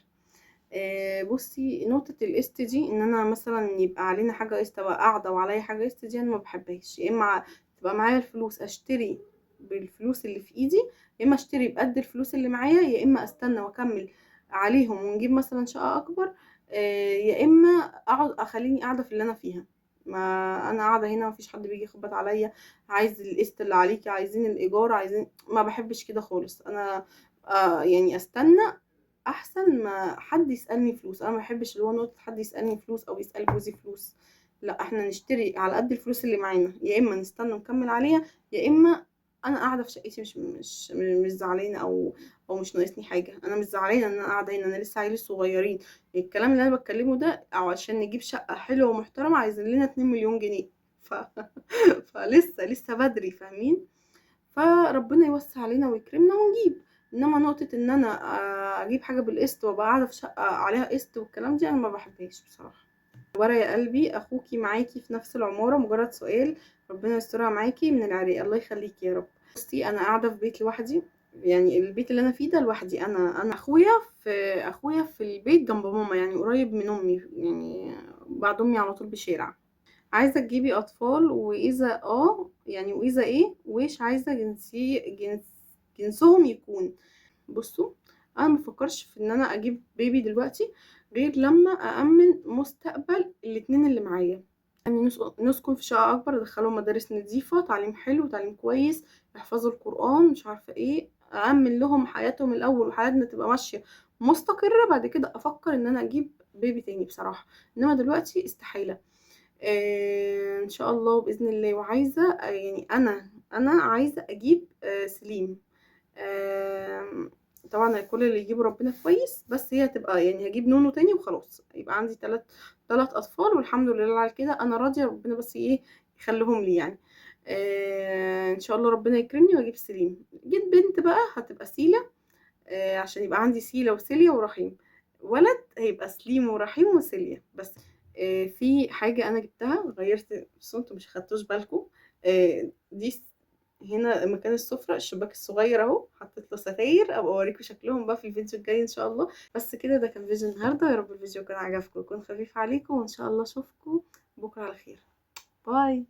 بصي نقطة القسط دي، ان انا مثلا يبقى علينا حاجة قسط بقى قاعدة وعليا حاجة قسط دي انا ما بحبهاش. يا اما تبقى معايا الفلوس اشتري بالفلوس اللي في ايدي، يا اما اشتري بقد الفلوس اللي معايا، يا اما استنى واكمل عليهم ونجيب مثلا شقه اكبر، يا اما اقعد اخليني قاعدة في اللي انا فيها. ما انا قاعدة هنا مفيش حد بيجي يخبط عليا، عايز القسط اللي عليكي، عايزين الايجار، عايزين، ما بحبش كده خالص. انا يعني استنى احسن ما حد يسالني فلوس. انا ما بحبش اللي هو نقطة حد يسالني فلوس او يسال جوزي فلوس، لا احنا نشتري على قد الفلوس اللي معانا، يا اما نستنى ونكمل عليها، يا اما انا قاعدة في شقتي مش مش مش زعلانة او مش ناقصني حاجة. انا مش زعلانة ان انا قاعدة هنا، انا لسه عيالي صغيرين. الكلام اللي انا بتكلمه ده عشان نجيب شقه حلوة ومحترمه عايزين لنا 2 مليون جنيه، فلسه لسه بدري، فاهمين؟ فربنا يوسع علينا ويكرمنا ونجيب. انما نقطة ان انا اجيب حاجة بالقسط وابقى قاعدة في شقه عليها قسط والكلام دي انا ما بحبهاش بصراحة. ورا يا قلبي، اخوكي معاكي في نفس العمارة؟ مجرد سؤال، ربنا يسترها معاكي من العراق، الله يخليكي يا رب. بصي انا قاعدة في بيت لوحدي، يعني البيت اللي انا فيه ده لوحدي، انا اخويا في البيت جنب ماما، يعني قريب من امي، يعني بعد امي على طول بشارع. عايزه تجيبي اطفال؟ واذا يعني واذا ايه ويش عايزه جنسهم يكون؟ بصوا انا ما بفكرش في ان انا اجيب بيبي دلوقتي غير لما أأمن مستقبل الاتنين اللي معايا، يعني نسكن في شقة أكبر، أدخلهم مدارس نظيفة، تعليم حلو، تعليم كويس، يحفظوا القرآن، مش عارفة ايه، أأمن لهم حياتهم الأول وحياتنا تبقى ماشية مستقرة، بعد كده أفكر إن أنا أجيب بيبي تاني بصراحة. إنما دلوقتي استحالة. إن شاء الله بإذن الله. وعايزة يعني أنا عايزة أجيب سليم. طبعا كل اللي يجيبه ربنا كويس، بس هي هتبقى يعني هجيب نونو تاني وخلاص، يبقى عندي 3 اطفال والحمد لله على كده، انا راضية، ربنا بس ايه يخليهم لي يعني. ان شاء الله ربنا يكرمني واجيب سليم. جيت بنت بقى هتبقى سيله، عشان يبقى عندي سيله وسيليا ورحيم. ولد هيبقى سليم ورحيم وسيليا بس. في حاجة انا جبتها غيرت، بس انتوا مش خدتوش بالكم. دي هنا مكان السفرة، الشباك الصغير اهو، حطيت له ستاير، ابقى اوريكم شكلهم بقى في الفيديو الجاي ان شاء الله. بس كده، ده كان فيديو النهارده، يا رب الفيديو كان عجبكم ويكون خفيف عليكم، وان شاء الله اشوفكم بكره على خير. باي.